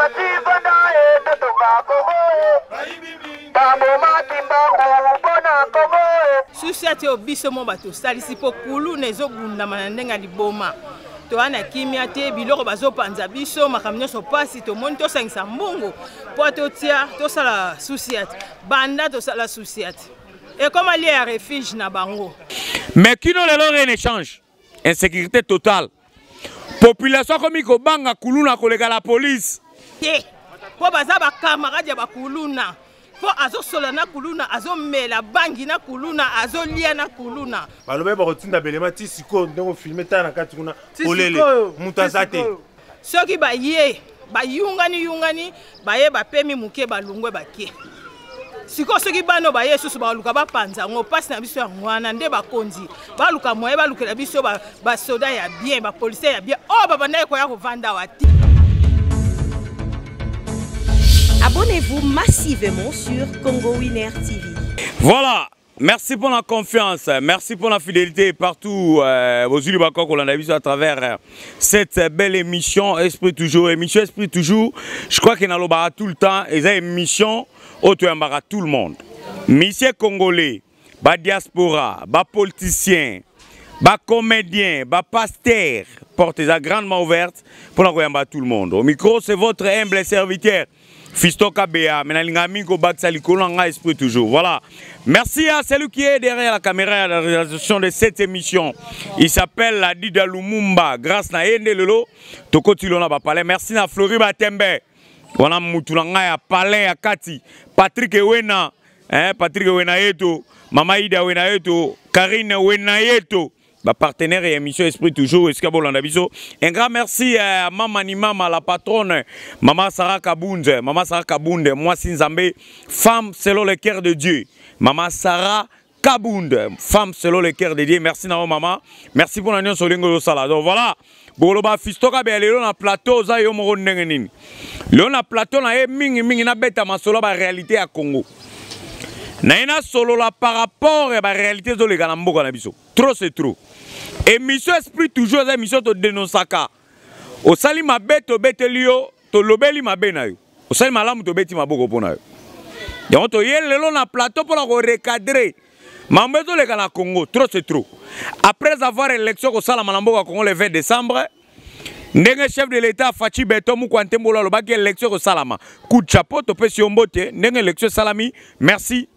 Fatshi vanda e totonga Congo e. Babomaki mbangu mpo na Congo e. Susi ati oyo biso mo bato osalisi mpo kuluna ezobundama na ndenge ya liboma, toya na kimia te, biloko bazopanza biso, makambo nyonso mpasi. Tomoni tosangisa mbongo mpo totia tosala susiate. Banda tosala susiate, ekoma lie ya refuge na bango. Mais kino lelo rien ne change, insécurité totale, population akomi kobanga kuluna koleka la police. Te, mpo baza bacamarade ya bakuluna, mpo azosola na kuluna, azomela bangi na kuluna, azolia na kuluna. Balobi bakotinda belema ti sikoyo, ndenge ofilme, tala na kati kuna, polele, moto aza te. Soki baye bayungani yungani, baye bapemi moke, balungwe, bake. Sikoyo soki bana baye susu, baluka bapanza yango. Mpasi na biso yango wana nde bakonzi baluka moye balukela biso basoda ya bien, bapolisier ya bien oyo babandaki koya kovanda awa te. Abonnez-vous massivement sur Congo Winner TV. Voilà. Merci pour la confiance, merci pour la fidélité partout. Bozuli Bakoko, on a vu à travers cette belle émission Esprit Toujours. Émission Esprit Toujours, je crois qu'il y a tout le temps. Et cette émission, autoyambara tout le monde. Monsieur Congolais, ba diaspora, ba politicien, ba comédien, ba pasteur, porte grandement ouverte pour la tout le monde. Au micro, c'est votre humble serviteur, Fiston Kabea, mais nalinga mingi kobakisa likolo na nga Esprit Toujours. Voilà. Merci à celui qui est derrière la caméra et à la réalisation de cette émission. Il s'appelle Adida Lumumba. Grâce na yende lelo, tokoti lona ba palais. Merci na Flori Batembe. Wana mutu na nga ya palais ya kati. Patrick Ewena, hein, Patrick Ewena yeto, Mama Ida Ewena yeto, Karine Ewena yeto. Ba partenaire et émission Esprit Toujours, esika bolanda biso. Un grand merci à Mama ni Mama, la patronne, Mama Sarah Kabunde, Mama Sarah Kabunde, mwasi Nzambe, femme selon le cœur de Dieu. Mama Sarah Kabunde, femme selon le cœur de Dieu. Merci na maman. Merci pour l'union sur lingo sala. Donc voilà, boloba Fiston Kabe lelo na plateau za yo moko ndenge nini. Lelo na plateau na ye mingi mingi na beta masolo ba réalité ya Congo. Na ye na solo la par rapport ya ba réalité zo leka na mboka na biso. Trop c'est trop. Émission Esprit Toujours eza émission to dénonçaka. Osali mabe to beteli yo, to lobeli mabe na yo. Osali malamu to beti maboko pona yo. Donc to ye lelo na plateau pour ko recadrer. Mambo ezoleka na Congo, trop c'est trop. Après avoir élection kosalama na mboka Congo le 20 décembre, ndenge chef de l'État Fatshi Béton Mukwa Ntembola alobaki élection kosalama. Coup de chapeau topesi yo mbote, ndenge élection esalami, merci.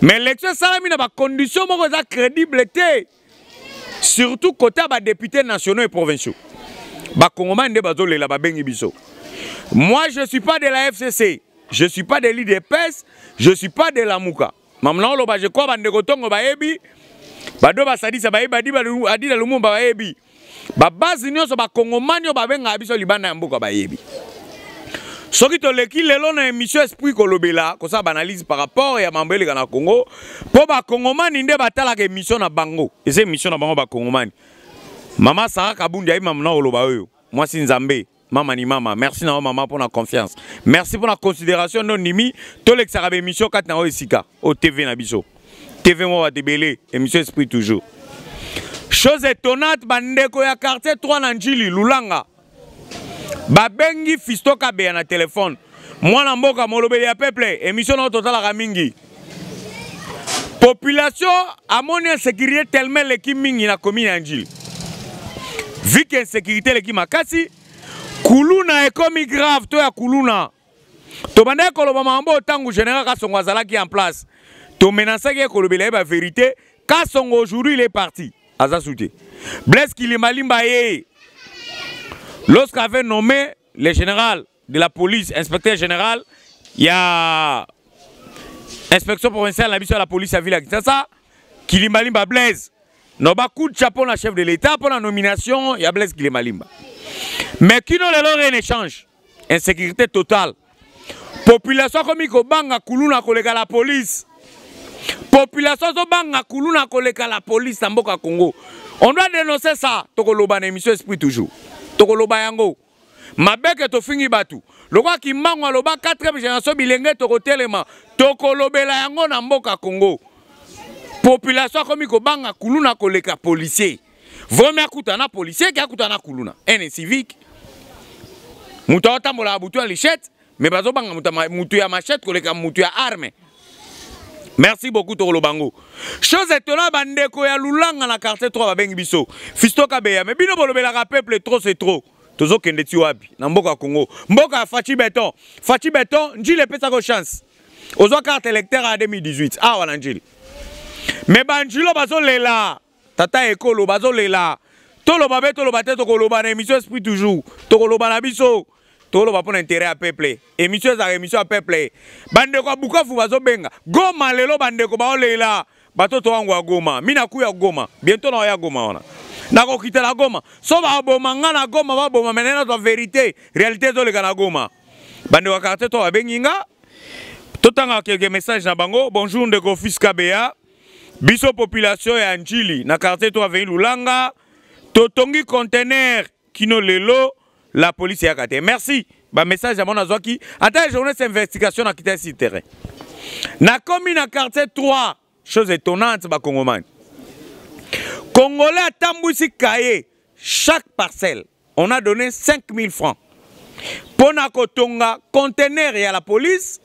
Mais élection esalami na ba conditions moko eza crédible te. Surtout côté ba députés nationaux et provinciaux. Ba Congomani nde bazolela babengi biso. Moi je suis pas de la FCC, je suis pas de l'UDPS, je suis pas de la Mouka. Mamna oloba je crois bandeko tongo bayebi, bado basadisa bayebi, badi ba Adida Lumumba bayebi. Ba base nyonso ba Congomani oyo babengaka biso libanda ya mboka bayebi. Soki toleki lelo na émission Esprit kolobela, kosala ba analyse par rapport ya mambo eleka na Congo, po ba Congomani nde batalaka émission na bango. Eza émission na bango ba Congomani. Mama Sarah Kabundi ayi mamna oloba oyo, mwasi Nzambe. Mama ni mama, merci na mama pour la confiance. Merci pour la considération non nimi, tolekisaka ba émission kat na esika au TV na biso. TV mo ba debele, émission Esprit Toujours. Chose étonnante, bandeko ya quartier 3 na Njili, Lulanga. Babengi Fiston Kabeya na téléphone. Mwana mboka molobeli ya peuple, émission na totalaka mingi. Population amoni insécurité tellement eleki mingi na commune ya Njili. Vu que insécurité eleki makasi, kuluna ekomi grave to ya kuluna. Tobandaki koloba mambo tangu général Kasongo azalaki en place. Tomenasaki ye kolobela ye ba vérité. Kasongo aujourd'hui il est parti. Aza soute. Blaise Kilimalimba ye. Lorsqu'avait nommé le général de la police, inspecteur général, il y a inspection provinciale la mission de la police à ville à Kinshasa, Kilimalimba Blaise. No ba coup de chapeau na chef de l'État pour la nomination, il y a Blaise Kilimalimba. Mais qui n'a le rien échange. Insécurité totale. Population comme ko banga kuluna koleka la police. Population zo banga kuluna koleka la police na mboka Congo. On doit dénoncer ça. Tokoloba na émission Esprit Toujours. Tokoloba yango. Mabeke tofingi batu. Lokwa kimbangu aloba 4e génération bilenge tokotelema. Tokolobela yango na mboka Congo. Population akomi kobanga kuluna koleka policier. Vomi akuta na policier ki akuta na kuluna. Un civique. Moto aotambola butu ya lichette, mais bazobanga moto ya machette koleka moto ya arme. Merci beaucoup tokoloba ngo. Chose étonnante, bandeko ya Lulanga na quartier 3 babengi biso. Fisto Kabeya, mais bino bolobelaka peuple trop c'est trop. Tozokende ti wapi na mboka ya Congo? Mboka ya Fatshi Beton. Fatshi Beton, Njili epesaka chance. Ozwa carte électeur ya 2018 awa na Njili. Mais banjilo bazolela, tata ekolo bazolela. Toloba be toloba te, tokoloba na émission Esprit toujours. Tokoloba na biso. Toloba pour l'intérêt ya peuple. Émission ezalaka émission ya peuple. Bandeko ya Bukavu bazobenga. Goma lelo bandeko baolela. Batoto wangu ya Goma, mina kuya Goma, bientôt na ya Goma wana. Nakokita na Goma. So baboma nga na Goma, baboma mais na la vérité, réalité ezoleka na Goma. Bandeko ya quartier to babengi nga. Totanga quelques messages na bango. Bonjour ndeko fils Kabeya. Biso population ya Njili na quartier to avenue Lulanga, totongi conteneur kino lelo la police yaka te. Merci. Ba message ya mona zwaki ata journée investigation na kita sur terrain. Na komi na quartier 3, chose étonnante ba Congomani. Congolais atambwisi cahier chaque parcelle on a donné 5000 francs. Pona kotonga conteneur ya la police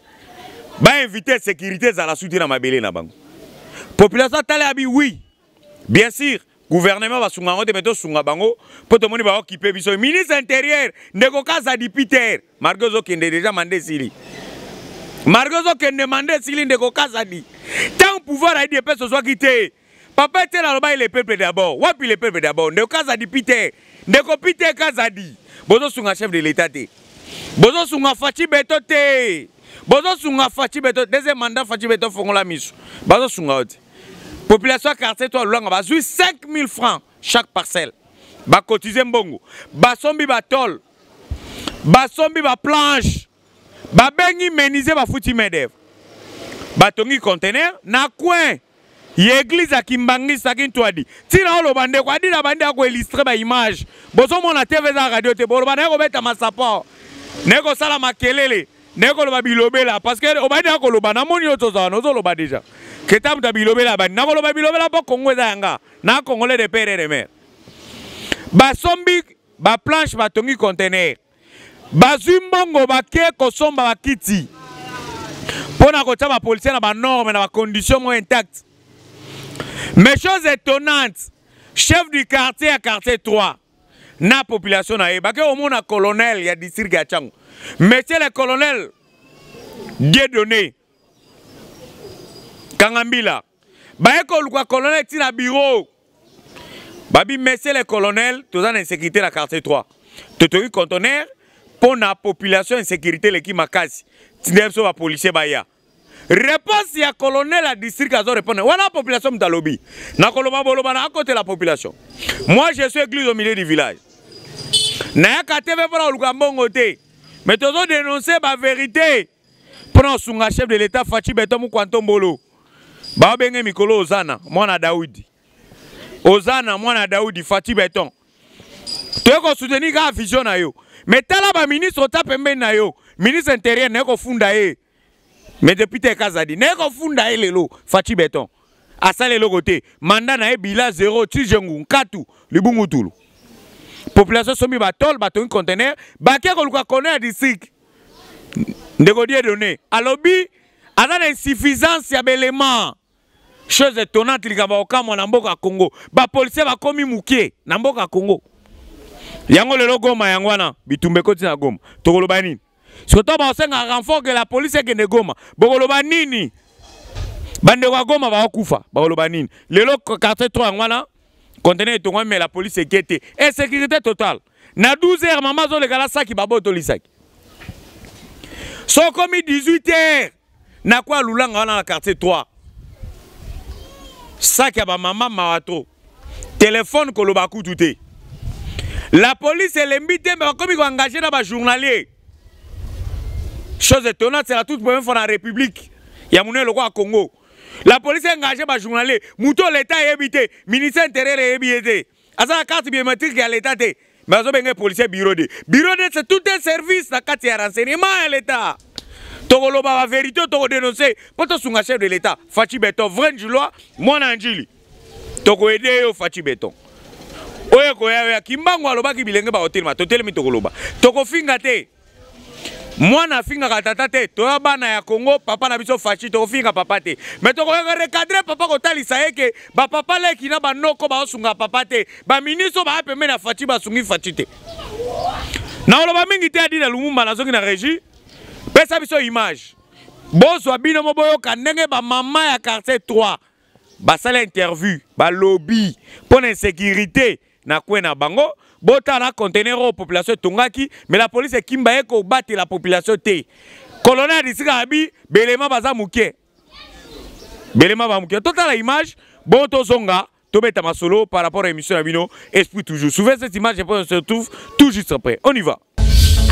ba inviter sécurité za la soutien na mabele na bango. Population tala abi oui. Bien sûr, gouvernement ba sunga ngote meto sunga bango po to moni ba occuper biso. Ministre intérieur ndeko Kazadi Peter, Margot kende déjà mandé sili. Margot kende mandé sili ndeko Kazadi. Tant pouvoir a dit pe soit quitté. Papa Etienne aloba le peuple d'abord. Wapi le peuple d'abord? Ndeko Kazadi Peter. Ndeko Peter Kazadi. Bozo sunga chef de l'état te. Bozo sunga Fatshi Beto te. Bozo sunga Fatshi Beto. Deuxième mandat Fatshi Beto fongola miso. Bozo sunga ote. Population quartier toi Luanga bazui 5000 francs chaque parcelle. Ba cotiser mbongo. Ba sombi ba tol. Ba sombi ba planche. Ba bengi menuisier ba futi main d'œuvre. Ba tongi conteneur na coin. L'église ya Kimbangista Kintwadi. Tina oloba ndeko adila bandi ya ko illustrer ba image. Bozomona TV za radio te boloba na ko beta masapo. Neko sala makelele. Neko loba bilobela parce que obandi ya koloba na moni oto za no loba déjà. Keta muta bilobela bandi. Na koloba bilobela po Congo eza yanga. Na Congolais de père et de mère. Basombi ba planche batongi conteneur. Bazwi mbongo bake kosomba bakiti. Pona kotia ba policiers na ba normes na ba conditions moins intactes. Mais chose étonnante, chef du quartier à quartier 3 na population na ye bake omona colonel ya district ya Tshangu. Monsieur le colonel Dieudonné Kangambila baye koluka colonel ti na bureau. Babi monsieur le colonel, toza na insécurité na quartier 3. Totoki conteneur pour na population insécurité leki makasi. Tindela biso ba policier baya. Réponse ya colonel à district azo répondre. Wana population mutalobi. Na koloba boloba na côté la population. Moi je suis église au milieu du village. Na ya TV pour luka mbongo te. Mais tozo dénoncer ba vérité. Pour sunga chef de l'état Fatshi Beton Mukwantombolo. Ba benge mikolo Ozana mwana Daoudi. Ozana mwana Daoudi Fatshi Beton. Toyeko soutenir ka vision na yo. Mais tala ba ministre ota pembeni na yo. Ministre intérieur na kofunda ye. Mais depuis te Kazadi, na kofunda ye lelo Fatshi Beton. Asale eloko te. Mandat na ye bila zéro tijengu nkatu libungu tulu. Population somi ba tol ba tongi conteneur, ba ke koluka connaître district. Ndeko Dieudonné alobi aza na insuffisance ya belema. Chose étonnante likambo okamwa na mboka Congo. Ba policiers bakomi mukie na mboka Congo. Yango lelo Goma yango wana bitumba ekoti na Goma. Tokoloba nini? Surtout ba osenga renfort que la police ekende Goma. Bokoloba nini? Bandeko ya Goma bakokufa, bakoloba nini? Lelo quartier 3 yango wana conteneur etongwami mais la police ekete. Insécurité totale. Na 12 heures mama azoleka la saki babotoli saki. Sokomi 18 heures na kwa Lulanga wana na quartier 3. Saki ya ba mama mawa trop. Téléphone koloba kutu te. La police elembi te mais bakomi ko engager na ba journalier. Chose étonnante, c'est la toute première fois dans la République. Ya monene lokola Congo. La police engagé ba journalier. Muto l'État yebi te, ministère intérieur yebi ye te. Aza la carte biométrique ya l'État te. Mais azo benge policier bureau de. Bureau de c'est tout un service na kati ya renseignement ya l'État. Tokoloba ba vérité, toko dénoncer. Poto sunga chef de l'État, Fatshi Beton, vrai Njilois, mwana Njili. Toko aider yo Fatshi Beton. Oyo koya ya Kimbangu alobaki bilenge ba hotel ma totelemi tokoloba. Toko finga te. Mwana afingaka tata te, toya bana ya Congo, papa na biso Fatshi, tokofinga papa te. Mais tokoyaka recadrer papa kotalisa ye ke ba papa leki na ba noko baosunga papa te, ba ministre ba pembeni ya Fatshi basungi Fatshi te. Na oloba mingi te Adina Lumumba nazongi na régie, pesa biso image. Bozwa bino mo boyoka ndenge ba mama ya quartier 3 basala interview, balobi mpo na insécurité na coin na bango. Botala na conteneur oyo population etongaki, mais la police ekimba ye kobatela population te. Colonel ya district abi belema baza moke, belema ba moke. Totala image, bon tozonga tobeta masolo par rapport à émission na bino Esprit Toujours. Souvez cette image et puis on se retrouve tout juste après. On y va.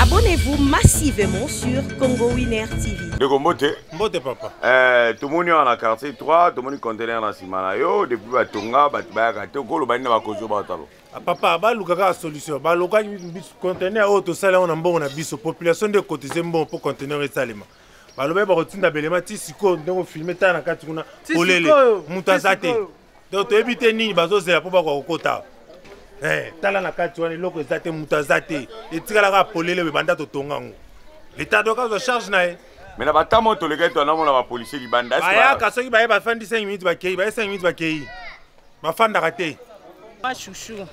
Abonnez-vous massivement sur Congo Winner TV. Ndeko mbote. Mbote papa. Tomoni awa na quartier 3, tomoni conteneur na nsima na yo, depuis batonga bato bayaka te, okoloba nini na bakonzi oyo batalo? Ah, papa, baluka kaka solution. Balukaki conteneur oyo tosala yango na mbongo na biso, population nde ekotise mbongo mpo conteneur esalema. Balobaki bakotinda belema ti sikoyo ndenge ofilme tala na kati kuna polele, moto aza te. Donc toyebi te nini bazozela mpo bakoka kokota. Tala na kati wana eloko eza te, moto aza te, etikalaka polele oyo banda totonga yango. L'état doit azwa charge na ye. Mais na batamo tolekaki to namona ba policier libanda. Bayaka soki baye bafandi 5 minutes bakei, baye 5 minutes bakei. Bafandaka te. Ma chouchou,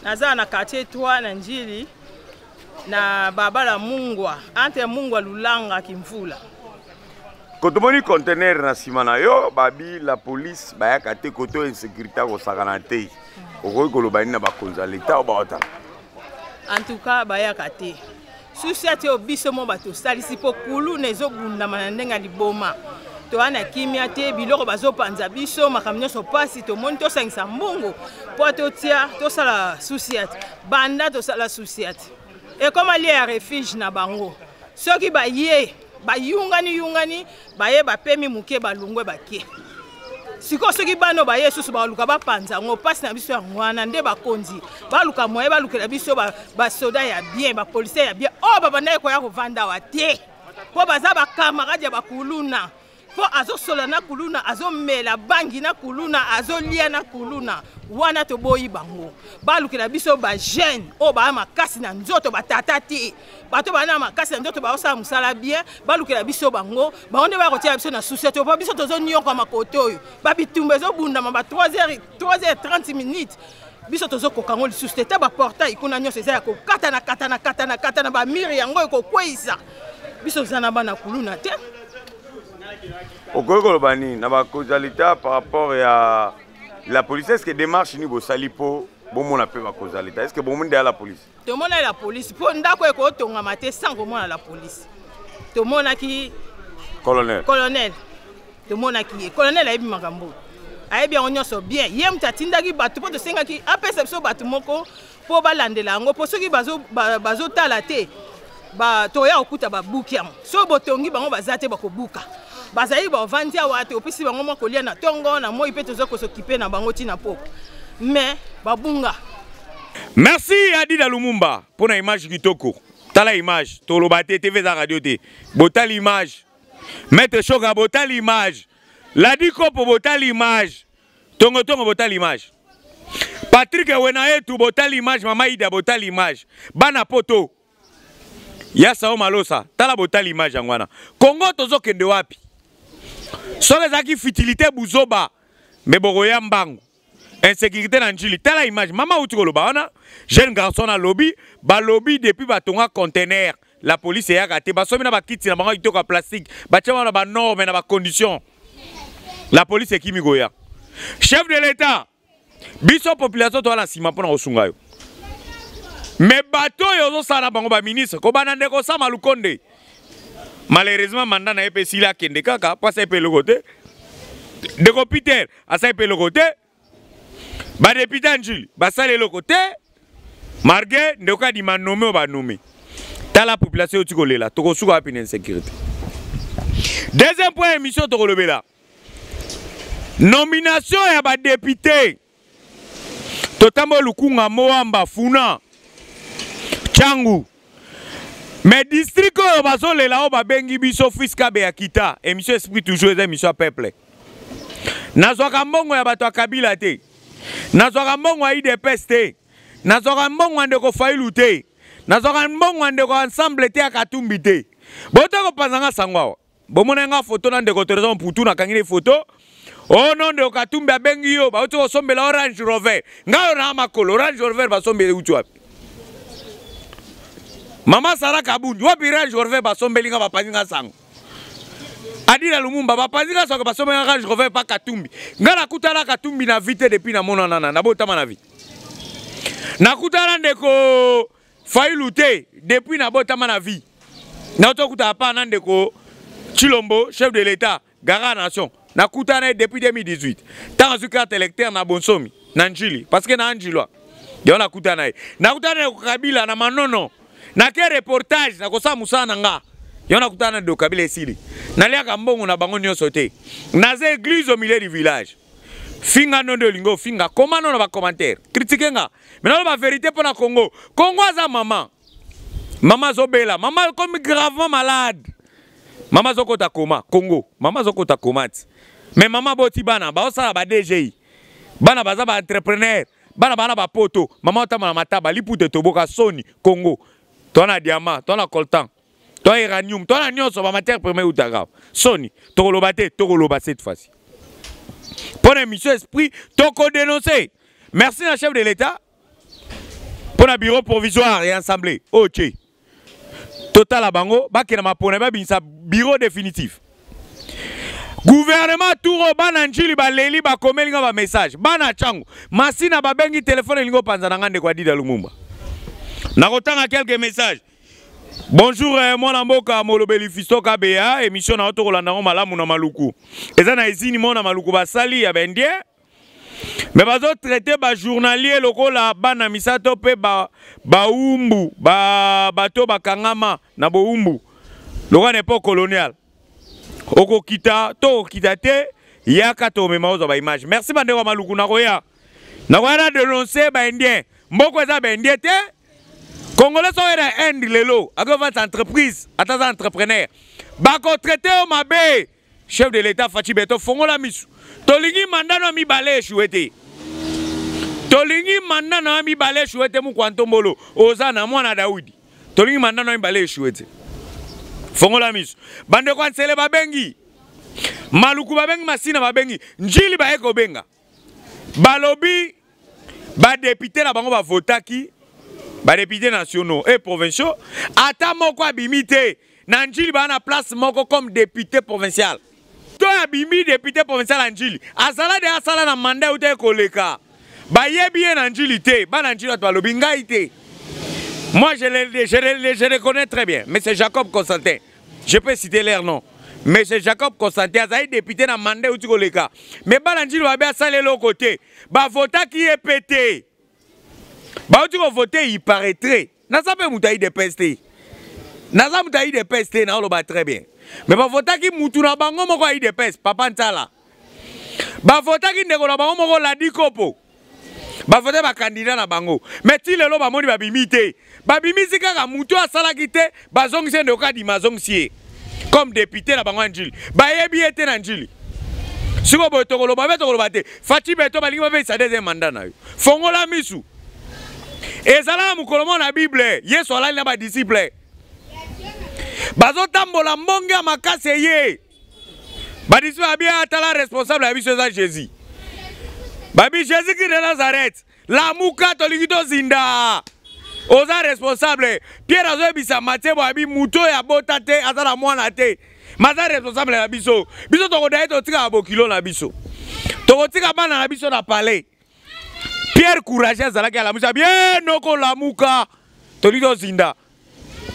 naza na quartier 3 na Njili na babala Mungwa, entre Mungwa Lulanga Kimvula. Kotomoni conteneur na nsima na yo, babi la police bayaka te koto insécurité akosakana te. Okoki koloba nini na bakonzi ya leta oyo baotala? En tout cas bayaka te. Susi ati oyo biso mo bato osalisi mpo kuluna ezobundama na ndenge ya liboma. Toya na kimia te, biloko bazopanza biso, makambo nyonso pasi, tomoni tosangisa mbongo mpo totia tosala susi ati. Banda tosala susi ati. Ekoma lie ya refuge na bango. Soki baye bayungani yungani, baye bapemi moke balungwe bake. Sikoyo soki bano baye susu baluka bapanza yango, pasi na biso yango wana nde bakonzi baluka moye balukela biso basoda ya bien, bapolisier ya bien oyo babandaki koya kovanda awa te, mpo baza bakamarade ya bakuluna, mpo azosola na kuluna, azomela bangi na kuluna, azolia na kuluna. Wana toboyi bango, balukela biso ba jeune oyo baya makasi na nzoto, batata te, bato baya na makasi na nzoto baosala mosala bien, balukela biso bango, bango nde baya kotia biso na société, po biso tozonyokwama kote oyo babitumba ezobundama ba trois heures, trois heures trente minutes, biso tozokoka yango lisusu te. Ta ba portail kuna nyonso eza ya kokatana, katana, katana, katana, ba mire yango ekokweyisa biso, toza na bana kuluna te. Okoki koloba nini na bakonzi ya leta par rapport ya la police? Est-ce que démarche ni bosali po bomona pe bakonzi ya leta? Est-ce que bomoni deya la police? Tomona la police po ndako ekotongama te sans komona la police. Tomonaki colonel. Colonel. Tomonaki ye. Colonel ayebi makambo. Ayebi yango nyonso bien. Ye moto atindaki bato po tosengaki apesa biso bato moko po balandela yango, po soki bazotala te, toya kokuta babuki yango. Soki botongi bango baza te, bakobuka. Bazali bavandi awa te, opesi bango mwa kolia na tongo, na moi mpe toza kosokipe na bango ntina poko. Mais babunga. Merci Adida Lumumba pour na image kitoko. Tala image, toloba te, TV za radio te. Botali image. Maître Shoka botali image. Ladi Kopo botali image. Tongo tongo botali image. Patrick Wenaetu botali image, Mama Ida botali image. Bana poto. Ya Sao Malosa, tala botali image yango wana. Congo tozokende wapi? Soki ezalaki futilité buzoba, mais bokoya mbangu. Insécurité na Njili, tala image. Mama uti koloba wana, jeune garçon na lobby, ba lobby depuis batonga conteneur. La police eyaka te, basomi na bakiti na bango kitoko ya plastique, batia wana ba normes na ba conditions. La police ekimi koya. Chef de l'État, biso population toza na nsima mpona kosunga yo. Mais bato oyo ozosala na bango ba ministre, kobanda ndeko Sama Lukonde. Malheureusement mandat na ye mpe esili, akende kaka mpo asali mpe eloko te. Ndeko Peter asali mpe eloko te. Ba député ya Njili basali eloko te. Malgré ndeko adima nommé oyo ba nommé. Tala population oti kolela, tokosuka wapi na insécurité. Deuxième point émission tokolobela. Nomination ya ba député. Totambo Lukunga, Moamba, Funa, Tshangu. Mais district oyo bazolela oyo babengi biso fils Kabe ya Kita, émission Esprit toujours eza émission ya peuple. Nazwaka mbongo ya bato ya Kabila te. Nazwaka mbongo ya UDPS te. Nazwaka mbongo ya ndeko Fayulu te. Nazwaka mbongo ya ndeko ensemble te ya Katumbi te. Bota kopanza nga sango awa. Bomona nga photo na ndeko Trésor Mputu nakangi ne photo. Oh non ndeko Katumbi abengi yo, bauti kosombela Orange Rover. Nga oyo na makolo Orange Rover basombeli uti wapi? Mama Sarah Kabundi, wapi Range Rover basombeli nga bapanzi nga sango. Adila Lumumba bapanzi nga sango basombeli nga Range Rover pa Katumbi. Nga nakutana Katumbi na vie te depuis namonana na nabotama na vie. Nakutana ndeko Fayulu te depuis nabotama na vie. Nauti okutana pa na ndeko Tshilombo, chef de l'État, gara nation. Nakutana ye depuis 2018. Ntango azwi carte électeur na Bonsomi, na Njili, parce que na Njilwa. Yango nakutana ye. Nakutana na Kabila na Manono. Nake reportage nakosala mosala na nga. Yango nakutana na ndeko Kabila esili. Naliaka mbongo na bango nyonso te. Naza église au milieu du village. Finga no nde olingi ofinga, koma no na ba commentaire, critique nga. Mais naloba vérité mpo na Congo. Congo aza mama. Mama azobela, mama akomi gravement malade. Mama azokota koma, Congo. Mama azokota koma ti. Mais mama aboti bana, baosala ba DGI. Bana baza ba entrepreneur, bana bana ba poto. Mama otambola mataba, liputa etoboka soni, Congo. Toa na diamant, toa na coltan. Toa uranium, toa na nyonso ba matière première utaka. Soni, tokoloba te, tokoloba cette fois-ci. Pour l'émission Esprit, toko dénoncer. Merci na chef de l'État pour la bureau provisoire et assemblée. OK. Total bango, bakena mapona babinisa bureau définitif. Gouvernement touro bana njili baleli bakomeli nga ba message. Bana chango, masina babengi téléphone elingo panza na ngande kwa Dida Lumumba. Nakotanga quelques messages. Bonjour eh, mwana mboka molobeli Fiston Kabeya, émission na tokolanda ngo malamu na Maluku. Eza na izini mona Maluku basali ya bendie. Mais bazo traiter ba journalier lokola bana misato pe ba baumbu ba bato bakangama na boumbu lokola na époque coloniale. Okokita to okokita te yaka to mema ozwa ba image. Merci bandeko ya Maluku nakoya. Nakoya na dénoncer ba indien. Mboko eza ba indien te. Congolais soki na Inde lelo akovanda entreprise ata aza entrepreneur bakotraite yo mabe. Chef de l'État Fatshi Beton fongola misu. Tolingi mandat na mibale échoué te. Tolingi mandat na mibale échoué te mukwa ntombolo oza na mwana Daudi. Tolingi mandat na mibale échoué te. Fongola misu. Bandeko ya Nsele babengi. Maluku babengi Masina babengi. Njili baye kobenga. Balobi ba député na bango bavotaki ba députés nationaux et provinciaux ata moko abimi te na Njili ba na place moko comme député provincial to abimi député provincial ya Njili azala de asala na mandat euta ekoleka bayebi ye na Njili te bana Njili bato balobi ngai te. Moi je les connais très bien, mais c'est Jacob Constantin. Je peux citer leur nom. Mais c'est Jacob Constantin azali député na mandat euti koleka. Mais bana Njili babe asala eloko te. Bavotaki ye pe te. Bauti kovote il paraîtrait. Naza pe moto ya UDPS te. Naza moto ya UDPS te, naoloba très bien. Mais bavotaki mutu na bango moko ya UDPS, Papa Nsala. Bavotaki ndeko na bango moko Ladi Kopo. Bavote ba candidat na bango. Mais ti lelo bamoni babimi te. Babimisi kaka mutu asalaki te, bazongisi ye ndeko Kadima azongisi ye. Comme député na bango ya Njili. Bayebi ye te na Njili. Siko boye tokoloba be tokoloba te. Fatshi Beton balingi babebisa deuxième mandat na yo. Fongola misu. Ezala na mokolo moko na Bible, Yesu alali na ba disciples. Bazotambola mbonge ya makasi eye. Ba disciples babi atala responsable ya biso eza Jésus. Babi Jésus Christ de Nazareth, lamuka tolingi tozinda. Oza responsable. Pierre azoyebisa Matthieu boye abi moto oyo abota te aza na mwana te. Mais aza responsable na biso. Biso tokoda ye totikaka bokilo na biso. Tokotika bana na biso na palais. Pierre courageux azalaki alamusi abi eh, noko lamuka tolingi tozinda.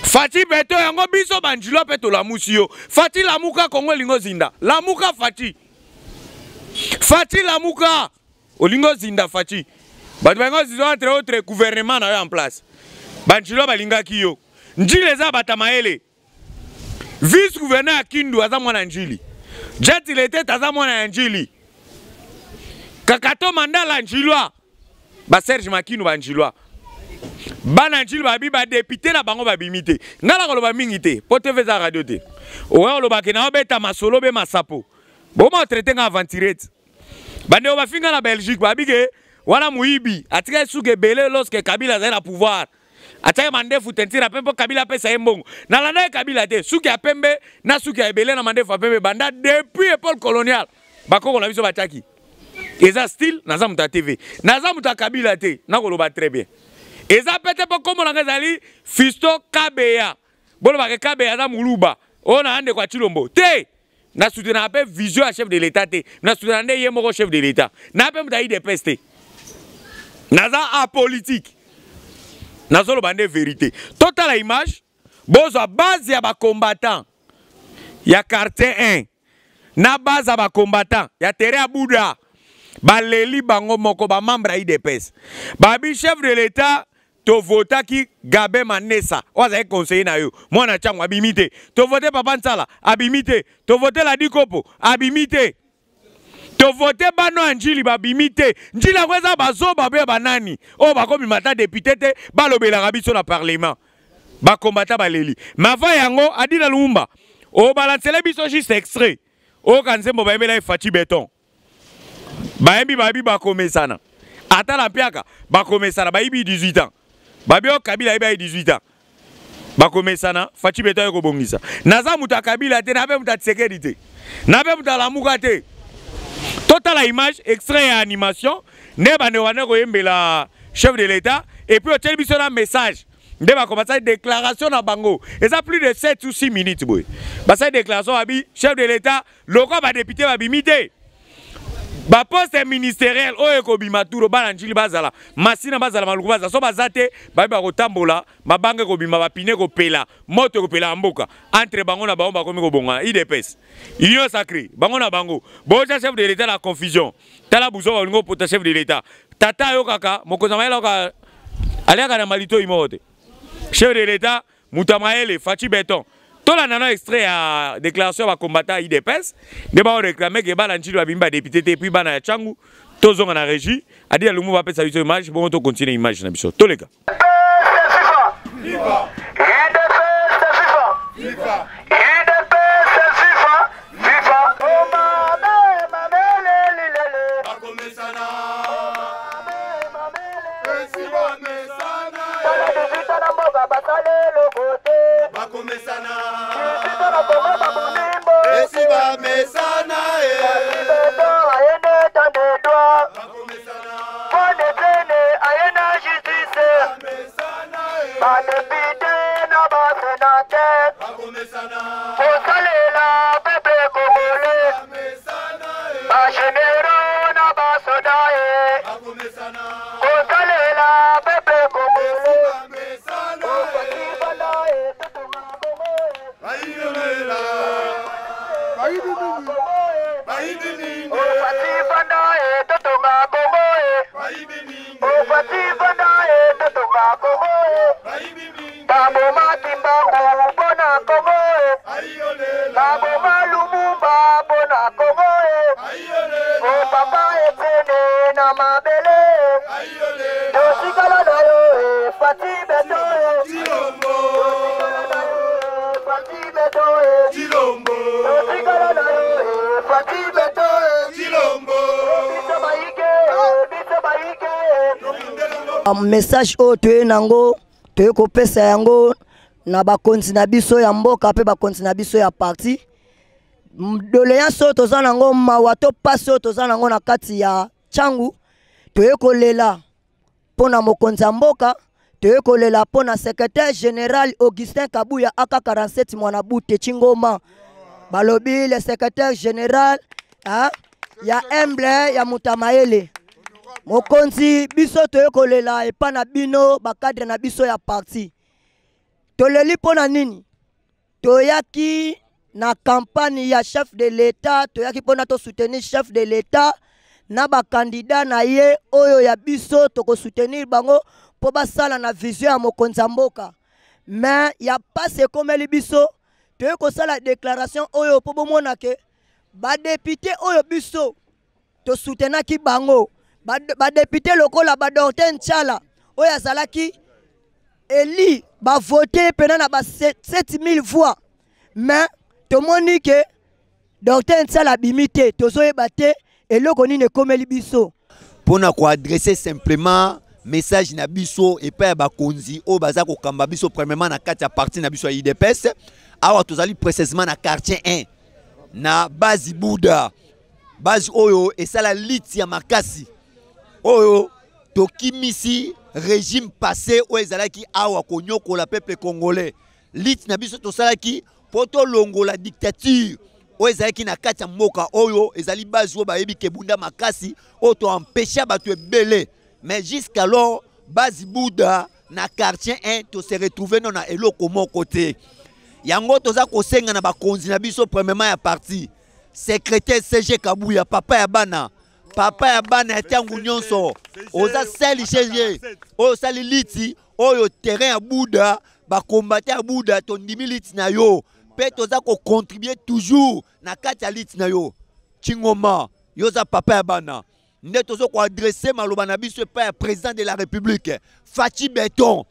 Fatshi Beton yango biso banjilo pe tolamusi yo. Fatshi lamuka Congo elingi ozinda. Lamuka Fatshi. Fatshi lamuka. Olingi ozinda Fatshi. Bato balingi ozinda entre autres gouvernement na yo en place. Banjilo balingaki yo. Njili eza bata mayele. Vice gouverneur ya Kindu aza mwana Njili. Jet Letete aza mwana ya Njili. Kakato Mandala Njilwa. Ba Serge Makinu ba Njilwa. Bana Njili babi ba député na bango babimi te. Nga na koloba mingi te, po TV eza radio te. Oya oloba ke na obeta masolo be masapo. Boma traiter nga aventurier. Bandeko bafinga na Belgique babi ke wana moyibi atikali suka ebele lorsque Kabila azali na pouvoir. Atiaki mandefu tentire ya pembe mpo Kabila apesa ye mbongo. Nalandaki Kabila te, suki ya pembe na suki ya ebele na mandefu ya pembe banda depuis époque coloniale. Bakoko na biso batiaki. Eza style, naza moto ya TV. Naza moto ya Kabila te, nakoloba très bien. Eza pete mpo kombo na ngai ezali Fisto Kabeya. Bolobaka Kabeya aza muluba. Oyo na ndeko ya Tshilombo. Te! Na soutenaka mpe vision ya chef de l'État te. Na soutenaka nde ye moko chef de l'État. Na mpe moto ya UDPS te. Naza apolitique. Nazoloba nde vérité. Totala image, bozwa base ya ba combattant ya quartier 1 na base ya ba combattant ya terrain ya Bouddha. Baleli bango moko ba membre ya UDPS. Babi chef de l'État tovotaki Gabin Manessa oyo azalaki conseiller na yo mwana Tshangu abimi te, tovote Papa Nsala abimi te, tovote Ladi Kopo abimi te, tovote bano ya Njili babimi te. Njili yango eza bazoba mpe banani oyo bakobima ata depute te, balobelaka biso na parlement. Bakombata baleli. Mais avant yango Adina Lumumba obalancele biso juste extrait oyoka nzembo bayembela ye Fatshi Beton. Bayembi bayebi bakomesana ata na mpiaka bakomesana bayibi 18 ans babi oyo Kabila ayibi ayi 18 ans bakomesana. Fatshi Beton aye kobongisa. Naza moto ya Kabila te, nabe moto ya Tshisekedi te, nabe moto alamuka te. Totala image extrait ya animation nde bandeko bande koyembela chef de l'État et puis otieli biso na message nde bakomasaki déclaration na bango eza plus de 7 ou 6 minutes boye basali déclaration babi chef de l'État lokola badepute babimi te baposte ministériel oyo ekobima turo bana Njili bazala Masina bazala Maluku bazala so baza te babi bakotambola mabanga ekobima bapine ekopela moto ekopela ya mboka entre bango na bango bakomi kobongana UDPS union sacrée bango na bango boja chef de l'État na confusion tala buzo balingi opota chef de l'État tata ayokaka mokonzi ya mayele ayoka aliaka na malitoi moko te chef de l'État moto ya mayele Fatshi Beton. Tolanda na extrait ya déclaration ya bacombattant ya UDPS nde baoréclame ke bana Njili babimi badepute te epuis bana ya Tshangu. Tozonga na régie Adila Lumumba bapesa biso image bongo tocontinue image na biso toleka. Kosalela peuple congolais, bagénéraux na basoda ye, kosalela peuple congolais. Ofati fanda e totonga Kongo e, Ofati fanda e totonga Kongo e, babomaki mbangu mpona Kongo e, baboma Lumumba mpona Kongo e, o papa Etienne na mabele tosikala na yo e Fati Beto e, tosikala na yo e Fati Beto e, tosikala na yo e Fati Beto e, biso bayike, biso bayike. Message oyo toye nango, toye kopesa yango na bakonzi na biso ya mboka mpe bakonzi na biso ya parti. Doléance oyo toza nango, mawa to pasi oyo toza nango na kati ya Tshangu, toye kolela mpo na mokonzi ya mboka, toye kolela mpo na secrétaire général Augustin Kabuya aka 47 mwana Bute Chingoma. Balobi le secrétaire général, hein, ya humble ya Mutamayele. Mokonzi biso toye kolela epa na bino bakadre na biso ya parti. Toleli mpo na nini? Toyaki na campagne ya chef de l'État, toyaki mpona to soutenir chef de l'État na ba candidat na ye oyo ya biso toko soutenir bango mpo basala na vision ya mokonzi ya mboka. Mais ya pasi ekomeli biso, toyei kosala déclaration oyo mpo bomona ke ba député oyo biso tosoutenaki bango, ba député lokola ba Dorte Nchala oyo azalaki eli bavote pena na ba 7000 voix, mais tomoni ke Docteur Nsala abimi te, tozoyeba te eloko nini ekomeli biso. Mpona koadresse simplement Message na biso epai ya bakonzi oyo baza kokamba biso, premièrement na kati ya parti na biso ya UDPS. Awa tozali précisément na quartier 1 na base Buda, base oyo esala liti ya makasi oyo tokimisi régime passé oyo ezalaki awa konyokola peuple congolais. Liti na biso tosalaki mpo tolongola dictature oyo ezalaki na kati ya mboka oyo ezali base oyo bayebi kebunda makasi oyo toempesha bato ebele. Mais jusqu'alors base Buda na quartier 1 to se retrouver no na eloko moko te. Yango toza kosenga na bakonzi na biso, premièrement ya parti, secrétaire CG Kabuya, papa ya bana, papa ya bana ya ntango nyonso, oza sali CG oyo osali liti oyo terrain ya Buda, bakombate ya Buda tondimi liti na yo mpe toza kocontribue toujours na kati ya liti na yo. Chingoma, yo oza papa ya bana. Nde tozo koadresse maloba na biso epai ya président de la République Fatshi Beton,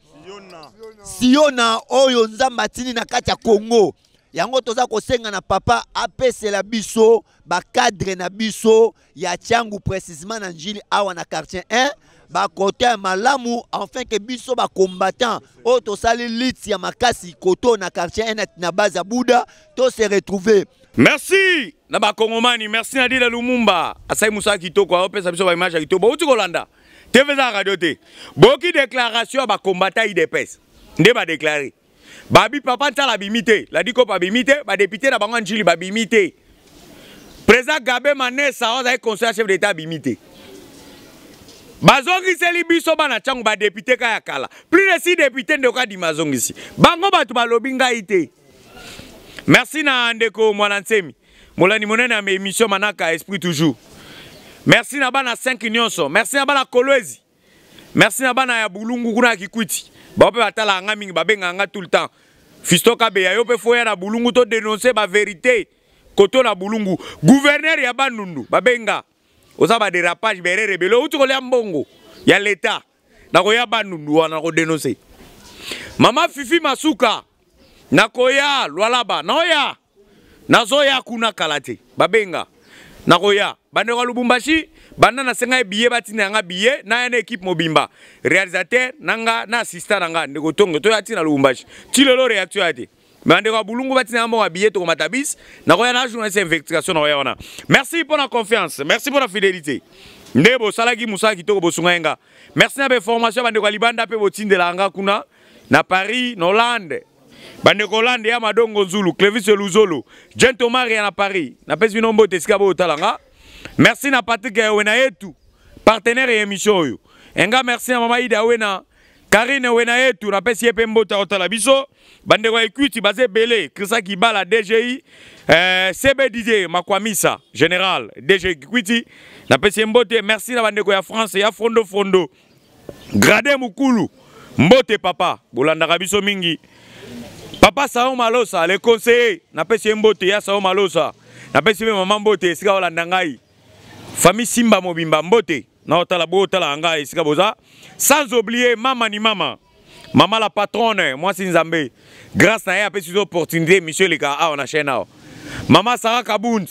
Siona oyo Nzambe atindi na kati ya Congo. Yango toza kosenga na papa apesela biso bacadre na biso ya Tshangu, précisément na Njili awa na quartier 1, bakote ya malamu, enfin ke biso bacombattant oyo tosali liti ya makasi koto na quartier 1 na base ya Buda to se retrouver. Merci na bakongomani, merci na Dila Lumumba asali mosala kitoko, aopesa biso baimage ya kitoko. Bouti kolanda TV, eza radio te. Boyoki déclaration ya bacombattant UDPS nde badeklare babi papa Nsala abimi te, Ladikopa abimi te, badepute na bango ya Njili babimi te, président Gabe Manesa oyo azali conseiller chef d'état abimi te. Bazongiseli biso bana ntango badepute ka ya kala, plus de 6 député. Ndeko adima azongisi bango, bato balobi, ngai te. Merci na ndeko Mwana Nsemi, molandi monene ya émission Manaka Esprit Toujours. Merci na bana 5 nyonso, merci na bana Kolwezi, merci na bana ya Bulungu kuna ya Kikwiti, bao mpe batalaka nga mingi, babengaka nga tout le temps. Fisto Kabeya, yo mpe foya na Bulungu to dénoncer bavérité koto na Bulungu. Gouverneur ya Bandundu babenga, oza badérapage berere ebele, outi kolia mbongo ya leta. Nakoya Bandundu wana nakodénonce. Mama Fifi Masuka, nakoya Lwalaba, naoya, nazoya kuna kala te, babenga, nakoya. Bandeko ya Lubumbashi, banda nasenga ye billet, batinda yanga billet, naya na équipe mobimba, réalisateur na nga na assistant na nga ndeko Tongo, toya ntina Lubumbashi. Ti lelo réaction ya te. Me bandeko ya Bulungu batinda yanga mbongo ya billet, tokomata bis, nakoya na journaliste investigation, nakoya wana. Merci mpo na confiance, merci mpo na fidélité nde bosalaki mosala kitoko, bosunga ye nga. Merci na bainformation ya bandeko ya libanda mpe botindela nga kuna na Paris, na Hollande. Bandeko Hollande ya Madongo Nzulu, Clevis Luzolo, Gento Maria na Paris, napesi bino mbote esika boyotala nga. Merci na Patrick Wena yetu, partenaire ya émission oyo enga. Merci na mama Ida Wena, Karine Wena yetu, napesi ye mpe mbote akotala biso. Bandeko ya Equity baza ebele, Christian Kibala DGI, CBDJ Makwamisa général DG Equity, napesi ye mbote. Merci na bandeko ya France ya Frondo Frondo, Grade Mukulu, mbote papa, bolandaka biso mingi. Papa Sao Malosa le conseiller, napesi ye mbote. Ya Sao Malosa, napesi mpe mama mbote esika olanda ngai. Famille Simba mobimba mbote na otala botala ngai esika boza. Sans oublier mama ni mama, mama la patronne, mwasi Nzambe, grâce na ye apesi biso opportunité émission eleka awa na chaîne awa. Mama Sarah Kabund,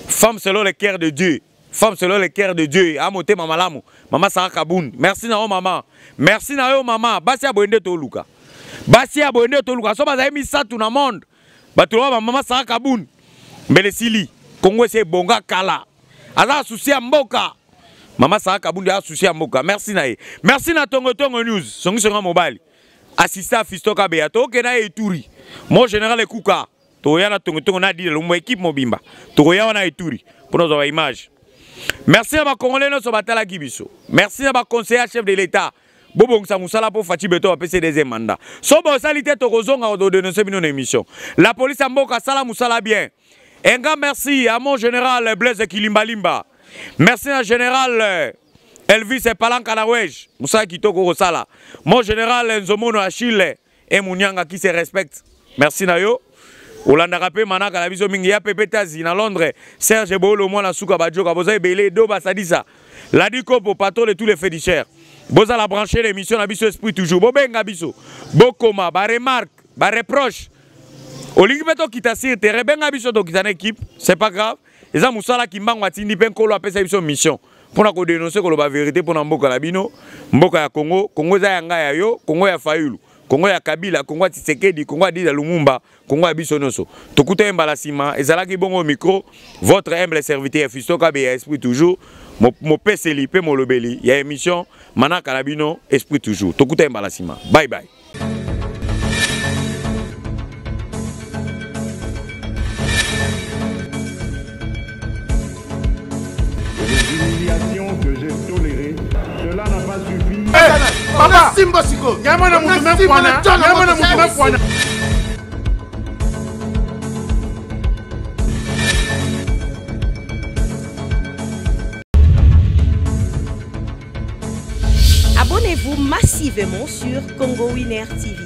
femme selon le cœur de Dieu, femme selon le cœur de Dieu, a motema malamu. Mama Sarah Kabund, merci na yo mama, merci na yo mama. Basi ya boye nde toluka, basi ya boye nde toluka. So bazali misato na monde, bato loba bamama Sarah Kabund, mbele esili Kongo esi ebonga kala. Aza souci ya mboka, mama Sarah Kabund aza souci ya mboka. Merci na ye. Merci na Tongo Tongo News, songisonga mobali, assistant Fisto Kabeya, tokokende na ye Ituri. Mo général Ekuka, tokoya na Tongo Tongo na Dile Lumbu, équipe mobimba, tokoya wana Ituri mpona ozwa baimage. Merci na bakongolais nyonso batalaki biso. Merci na baconseiller chef de l'état, bobongisa mosala mpo Fatshi Beto bapesi deuxième mandat. So bosali te, tokozonga kodénonce bino na émission. La police ya mboka, asala mosala bien. Un grand merci à mon général Blaise Kilimbalimba. Merci à général Elvis Palanka Nawej, mosala kitoko kosala. Mon général Nzomono Achille et Munyanga qui se respecte, merci na yo. Olandaka mpe manaka na biso mingi ya Pepe Tazi na Londres, Serge Bolo mwana suka, bajoka boza ebele do basadisa Ladi Kopo, patron de tous les féticheurs. Bozala branché l'émission na biso Esprit Toujours. Bobenga biso, bokoma baremarque, bareproche, olingi mpe tokita sur terrain, benga biso, tokita na équipe, c'est pas grave. Eza mosala Kimbangu atindi mpe Nkolo apesa biso mission. mpona kodenonse, koloba vérité mpona mboka na bino, mboka ya Congo. Congo eza ya ngai, ya yo, Congo ya Fayulu, Congo ya Kabila, Congo ya Tshisekedi, Congo ya Dida Lumumba, Congo ya biso nyonso. Tokuta ye mbala nsima. Ezalaki bongo micro, votre humble serviteur ya Fiston Kabe ya Esprit Toujours, mopeseli mpe molobeli ya émission manaka na bino Esprit Toujours. Tokuta ye mbala nsima. Bye bye. Les humiliations que j'ai tolérées, cela n'a pas suffi. Papa, simba sikoyo. Nyama na mutu me kwana. Nyama na mutu me kwana. Abonnez-vous massivement sur Congo Winner TV.